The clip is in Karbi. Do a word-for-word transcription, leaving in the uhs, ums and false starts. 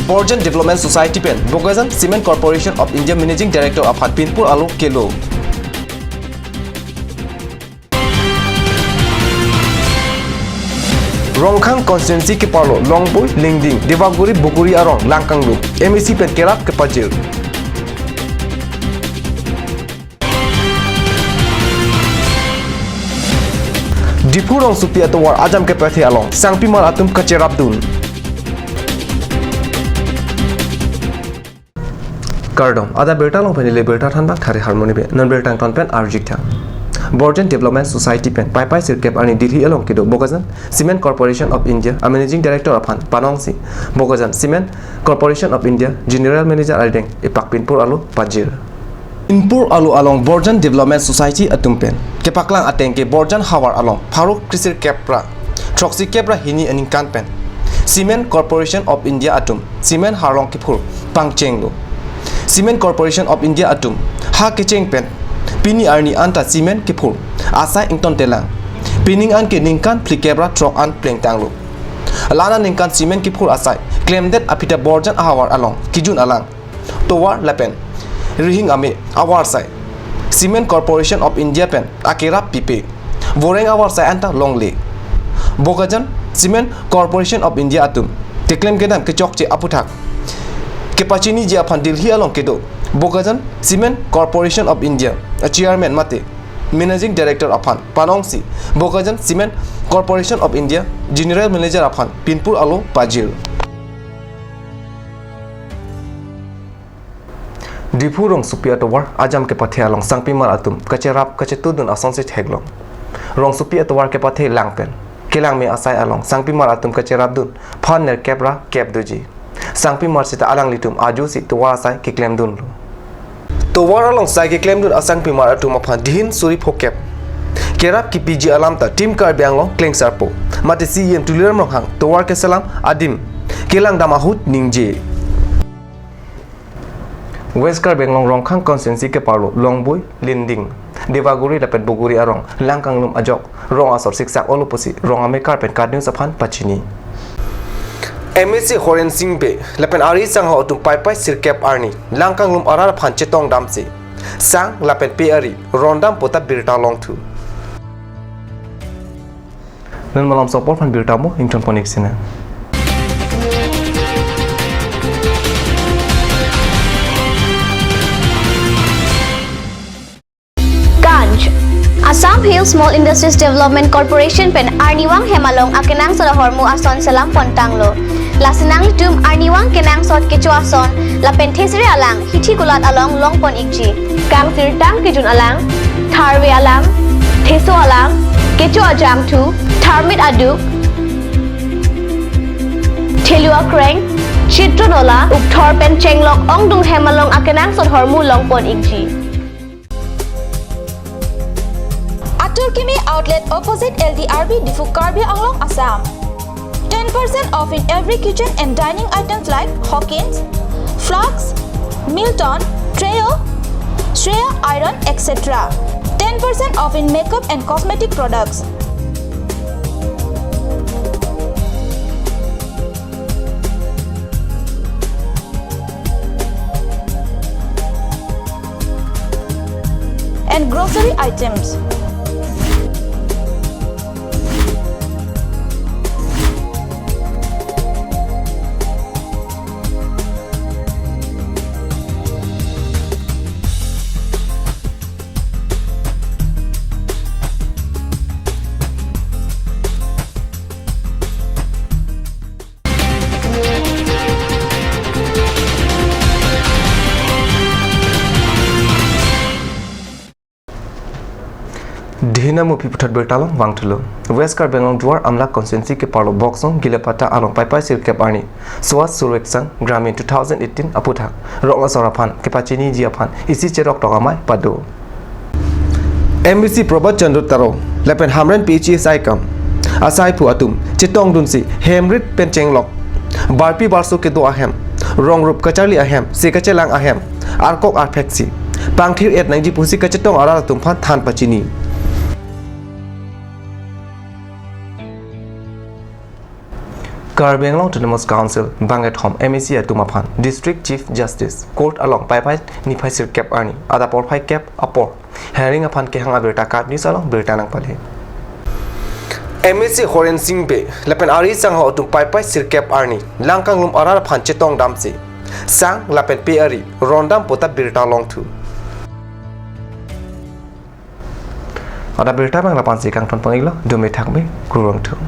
Borjan Development Society pen Bokajan Cement Corporation of India Managing Director aphan pinpur alo kelo. Rongkhang constituency keparlo Longboi, Lingding, Dewaguri, Bogori arong langkanglum M A C pen kerap kepajir. Diphu rongsopi atovar ajam kepathe along sangpimar atum kacherapdun. Kardom, adap birta along pen ili birta thanbak thari harmoni be, non birta angton pen arjik thang. Borjan Development Society pen Paipai sirkep arni Delhi along kedo Bokajan Cement Corporation of India a Managing Director aphan panongsi Bokajan Cement Corporation of India General Manager arideng epak pinpur alo pajir. Pinpur alo along Borjan Development Society atum pen kepaklang ateng ke Borjan havar along pharo kresirkep ra throksikep ra hini aningkan pen Cement Corporation of India atum cement harlong kephur pangchenglo. Cement Corporation of India atum ha kecheng pen pini arni anta cement kephur asai ingtontelang. Pining an ke ningkan phlikep ra throk an plengtanglo. Lana ningkan cement kephur asai klemdet aphi ta Borjan ahavar along kejun alang tovar lapen rihing ame avarsai Cement Corporation of India pen akerap pipe. Voreng avarsai anta longle. Bokajan Cement Corporation of India atum keklem kedam kechokche aputhak kepachiniji aphan Delhi along kedo Bokajan Cement Corporation of India a Chairman mate Managing Director aphan panongsi Bokajan Cement Corporation of India General Manager aphan pinpur alo pajir. Diphu rongsopi atovar ajam kepathe along sangpimar atum kacherap kachetudun asonsi theklong. Rongsopi atovar kepathe lang pen kelang me asai along sangpimar atum kacherapdun phan nerkep ra kep doji. Sangpimar sita alanglitum ajosi tovar asai keklemdunlo. Tovar along sai keklemdun asangpimar atum aphan dihin suri phokep kerap kepiji alam ta Team Karbi Anglong klengsarpo mate C E M Tuliram Ronghang tovar keselam adim kelangdam ahut ningje. West Karbi Anglong Rongkhang constituency keparlo Longboi, Linding, Dewaguri lapen Bogori arong langkanglum ajok rong asor siksak olo pusi rong amekar pen KAT News aphan pachini. M A C Horen Sing Bey lapen ari sangho atum Paipai sirkep arni langkanglum arat aphan chetongdamsi sang lapen pe ari rondampo ta birta longthu. Non malomso apor aphan birta mo ingtonpon ik sina. Ganj. Assam Hill Small Industries Development Corporation pen arnivang hem along akenangsot ahormu ason selam pontanglo. Lasi nanglitum arnivang kenangsot kecho ason lapen thesere alang hithi kulat along longpon ikji. Kangsirtang kejun alang, tharve alang, theso alang, kecho ajangthu, tharmit aduk, thelu akreng, chitron ola, ukthor pen chenglok ongdung hem along akenangsot ahormu longpon ikji. Atur Kimi Outlet opposite L D R B Diphu, Karbi Anglong, Assam. Ten percent off in every kitchen and dining items like Hawkins, flasks, Milton, Treo, Shreya iron, et cetera. Ten percent off in makeup and cosmetic products. And grocery items. Dina mupi puthot birta along vangthulo. West Karbi Anglong Duar Amla constituency keparlo Boksong Gilapata along Paipai sirkep arni Swachh Survekshan Gramin two thousand eighteen aputhak rong asor aphan kepachiniji aphan isi cheroktok amei pado. M A C Prabhat Chandra Taro lapen Hamren P H E S I kam asaiphu atum chetongdunsi hem rit pen chenglok, barpi barso kedo ahem, rong rup kacharli ahem, se kachelang ahem, arkok arphek si pangthir-et nangji pusi kachetong arat atum aphan than pachini. Karbi Anglong Autonomous Council bangkethom M A C atum aphan District Chief Justice Court along Paipai niphai sirkep arni adap porphai kep apor hearing aphan kehang abirta KAT News along birta nangpale. M A C Horen Sing Bey lapen ari sangho atum Paipai sirkep arni Langkanglum arat aphan chetongdamsi sang lapen pe ari rondampo ta birta longthu. Adap birta abang lapu-ansi kangton pon-iklo, dome thakme, kurvangthu.